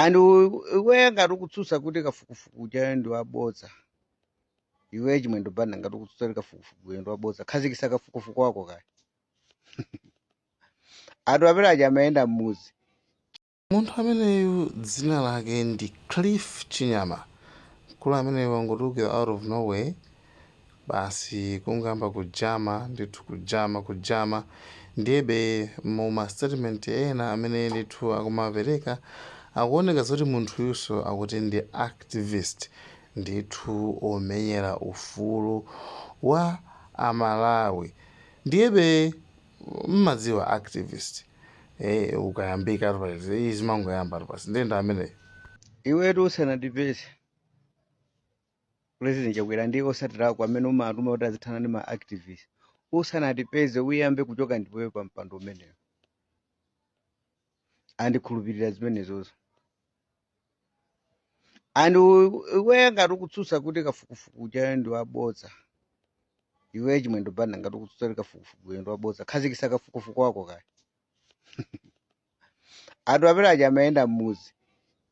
And iwe ngati ukutsutsa kuti kafukufuku uja ndi wabodza, iwe Chimwendo Banda, ngati ukutsutsa kuti kafukufuku uja ndi wabodza, khazikisa kafukufuku wako kaya. Anthu amene aja amayenda m'mudzi. Munthu ameneyu dzina lake ndi Cliff Chinyama. Mkulu ameneyu wangotulukira out of nowhere basi kungoyamba kujama ndithu, kujama kujama. Ndiyebe mu ma statement ena amene ndithu akumapereka, akuoneka zoti munthuyuso akuti ndi activist ndithu omenyera ufulu wa Amalawi. Ndiyebe mmadziwa activist ukayambika pasi zimangoyamba pasi, ndiye ndi ameneyo. Iwetu usanatipeze President Chakwera ndi osatira ako amene umatuma kuti azithana ndi ma activist, usanatipeze uyambe kuchoka ndiweyo pa mpando umeneyo. Andikhulupirira zimenezozo. And iwe ngati ukutsutsa kuti kafukufuku uja ndi wabodza, iwe Chimwendo Banda, ngati ukutsutsa kuti kafukufuku uja ndi wabodza, khazikisa kafukufuku wako kaya. Anthu amene aja amayenda m'mudzi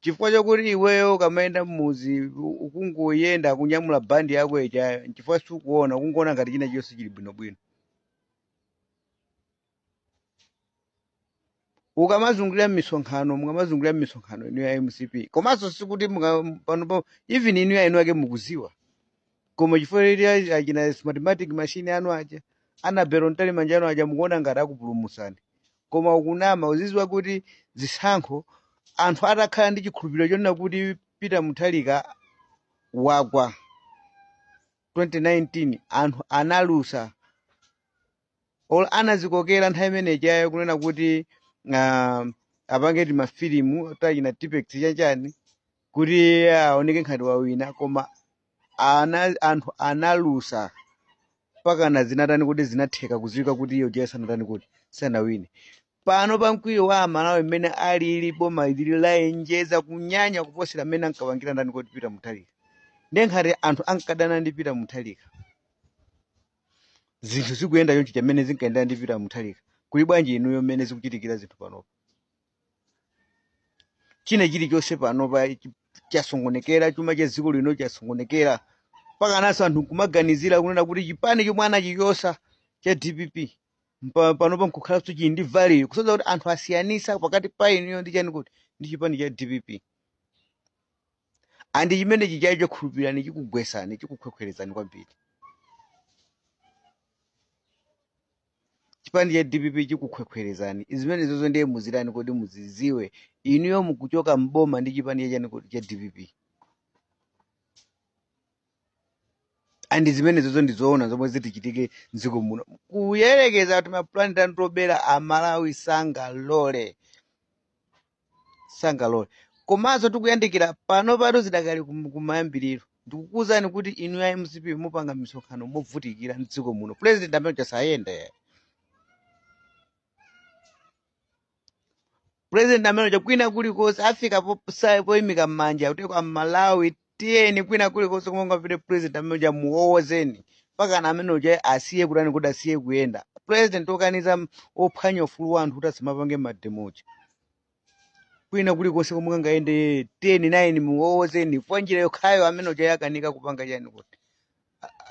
chifukwa chokuti iweyo ukamayenda m'mudzi ukungoyenda kunyamula bandi yako ichayo, nchifukwa sikuona, ukungoona ngati china chilichonse chili bwinobwino. Ukamazungulira m'misonkhano, mukamazungulira m'misonkhano inu ya MCP, komanso sikuti panopo even inu ya inu ake mukuziwa, koma chifukwa choti achina Smartmatic machine anu aja, Annabel Mtalimanja anu aja, mukuona ngati akupulumusani, koma ukunama. Uziziwa kuti zisankho anthu atakhala ndi chikhulupiriro chonena kuti Peter Mutharika wagwa 2019, anthu analusa or anazikokera nthawi imene ijayo kunena kuti apange ti mafilimu tachina tipex chanchani kuti aoneke ngati wawina, koma anthu analusa pakana zinatani kuti zinatheka kuziwika kuti iyo uja sanatani kuti sanawine. Pano pa mkwiyo wa Amalawi mmene alili, boma ilili layenjeza kunyanya kuposera mmene ankapangira ndani kuti Peter Mutharika. Ndiye ngati anthu ankadana ndi Peter Mutharika, zinthu zikuyenda chonchi chamene zinkayendera ndi Peter Mutharika, kuli bwanji inuyo mmene zikuchitikira zinthu panopa? China chilichonse panopa chasongonekera, chuma cha dziko lino chasongonekera, pakananso anthu nkumaganizira kunena kuti chipani chomwe anachichosa cha DPP panopa nkukhalanso chili ndi value, kusonyeza kuti anthu asiyanisa pakati pa inuyo ndi chani kuti ndi chipani cha DPP. And chimene chichayo chokhulupirani chikugwesani, chikukhwekhwerezani kwambiri. Chipani cha DPP chikukhwekhwerezani. Zimene zozo ndiye muzirani kuti muziziwe inuyo mukuchoka mboma ndi chipani cha chani kuti cha DPP. And zimene zozo ndizoona zomwe zitichitike mdziko muno, kuyerekeza kuti mapulani tantobera Amalawi sangalole, sangalole. Komanso tikuyandikira pano pano zidakali kumayambiriro. Ndikukuwuzani kuti inu ya MCP mupanga misonkhano movutikira mdziko muno. President amene chasayenda, president amene chakwina kulikonse afika poyimika m'manja kuti kwa Malawi tiyeni kwina kulikonse komwe ungapite president amene uja muwowozeni pakana amene uja asiye kutani kuti asiye kuyenda. President okaniza ophwanya ufulu wa anthu kuti asamapange mademo uja, kwina kulikonse komwe kangayende 10 9 muwowozeni kwa njira yokhayo amene uja akanika kupanga chani kuti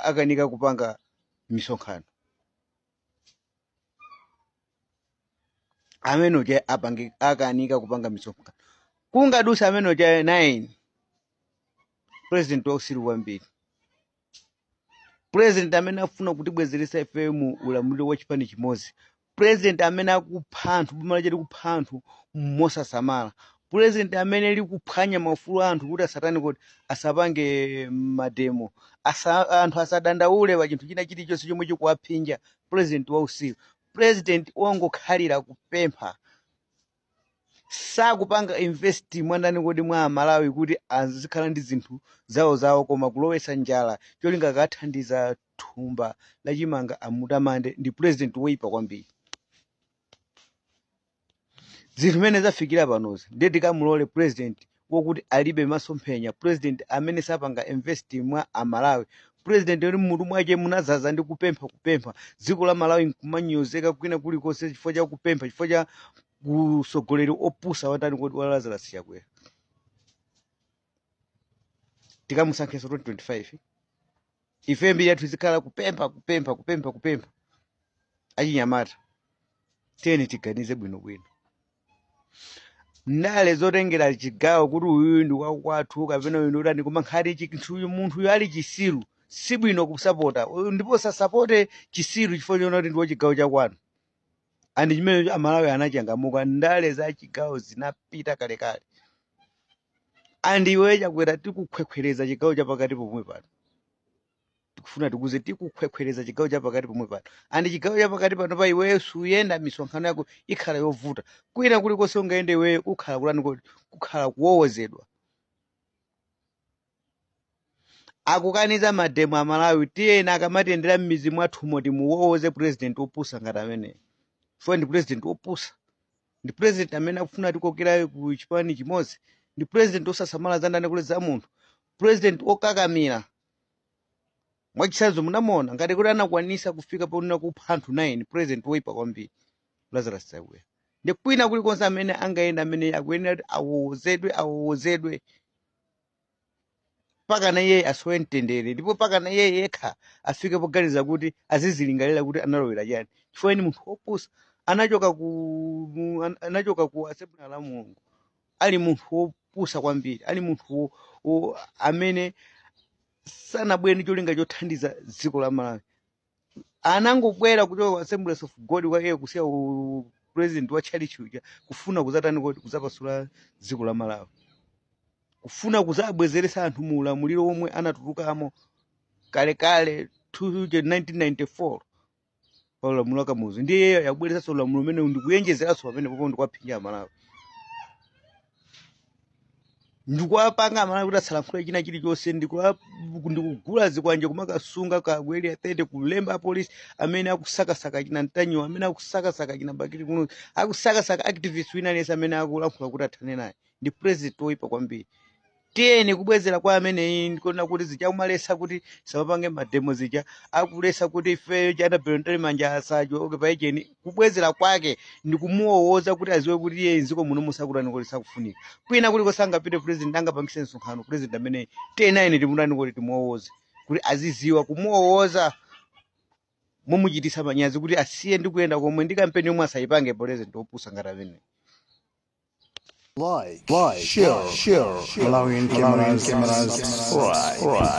akanika kupanga misonkhano, amene uja apange akanika kupanga misonkhano kungadusa amene uja 9. President wausiru kwambiri, president amene afuna kutibwezeresa ife mu ulamuliro wa chipani chimodzi, president amene akupha anthu, boma lake likupha anthu mosasamala, president amene likuphwanya maufulu a anthu kuti asatani kuti asapange mademo, anthu asadandaule pa chinthu china chilichonse chomwe chikuwaphinja. President wausiru, president wongokhalira kupempha, sakupanga invest mwandani kodi mwa Amalawi kuti azikhala ndi zinthu zawo zawo, koma kulowetsa njala cholinga akathandiza thumba la chimanga amutamande. Ndi president woyipa kwambiri. Zinthu zimene zafikira panozi, ndiye tikamulole president wokuti alibe masomphenya, president amene sapanga invest mwa Amalawi, president yoti mmutu mwake munazaza ndi kupempha, kupempha, dziko la Malawi nkumanyozeka kwina kulikonse chifukwa cha kupempha, chifukwa cha usogoleri opusa watani kodi wa Lazarus Chakwera. Tikamusankhenso 2025. Ife mbiri yathu izikhala kupempha, kupempha, kupempha, kupempha. Achinyamata, tiyeni tiganize bwinobwino. Ndale zotengera chigawo kuti uyu ndi wakwathu kapena uyu ndi utani, koma nkhati chinthuyu munthu uyu ali chisiru, sibwino kusapota Uyu, ndipo sasapote chisiru chifukwa choona kuti ndi wachigawo chakwanu. And chimene Amalawi anachangamuka, ndale za chigawo zinapita kalekale. And iwe Chakwera, tikukhwekhwereza chigawo chapakati pomwe pano. Tikufuna tikuze, tikukhwekhwereza chigawo chapakati pomwe pano. And chigawo chapakati pano pa iweyo suyenda, misonkhano yako ikhala yovuta. Kwina kulikonse ungayende iweyo kukhala kulani kodi? Kukhala kuwowozedwa. Akukaniza mademo Amalawi, tiyeni akamatiyendera m'mizi mwathumo timuwowoze president wopusa ngati ameneyo, chifukwa ndi president wopusa, ndi president amene akufuna tikokera ku chipani chimodzi, ndi president osasamala za ndani kule za munthu, president okakamira. Mwachitsanzo, munamuona ngati kuti anakwanisa kufika ponena kupha anthu 9. President woipa kwambiri, Lazarus Chakwera. Ndi kwina kulikonse amene angayenda, amene akuyenera kuti awowozedwe, awowozedwe mpaka na iye asowe mtendere, ndipo mpaka na iye yekha afike poganiza kuti azizilingalira kuti analowera chani, chifukwa ni munthu wopusa. Anachoka ku Assembly la Mulungu ali munthu wopusa kwambiri, ali munthu amene sanabwere ndi cholinga chothandiza dziko la Malawi. Anangobwera kuchoka ku Assemblies of God kwake, kusiya president wa church uja, kufuna kuzatani kodi? Kuzapasula dziko la Malawi, kufuna kuzabwezeresa anthu mu ulamuliro omwe anatulukamo kalekale 1994 pa ulamuliro wa Kamuzu. Ndiye yabweresanso ulamuliro umene ndikuyenjezeranso pamene popo ndikuwaphinja Amalawi, ndikuwapanga Amalawi kuti asalankhule china chilichonse, ndikugula zikwanje kumakasunga ka ku Area 30, kulemba apolisi amene akusakasaka china Mtanyiwa, amene akusakasaka china Bakili kuno, akusakasaka activist wina aliyense amene akulankhula kuti athane naye. Ndi president woipa kwambiri. Tiyeni kubwezera kwa ameneyi ndikuona kuti zichakumalesa kuti samapange mademo, zija akulesa kuti ifeyo Annabel Mtalimanja asachoke paijeni. Kubwezera kwake ndikumuwowoza kuti aziwe kuti iye mdziko muno musakutani kuti sakufunika. Kwina kuliko sangapite president, angapangise msonkhano president ameneyi. Tiyeni timutani kuti timuwowoze kuti aziziwa, kumuwowoza mumuchitisa manyazi kuti asiye ndi kuyenda komwe ndi kampeni yomwe asayipange, president wopusa ngati ameneyi. Like, share, share, Malawian cameras, subscribe.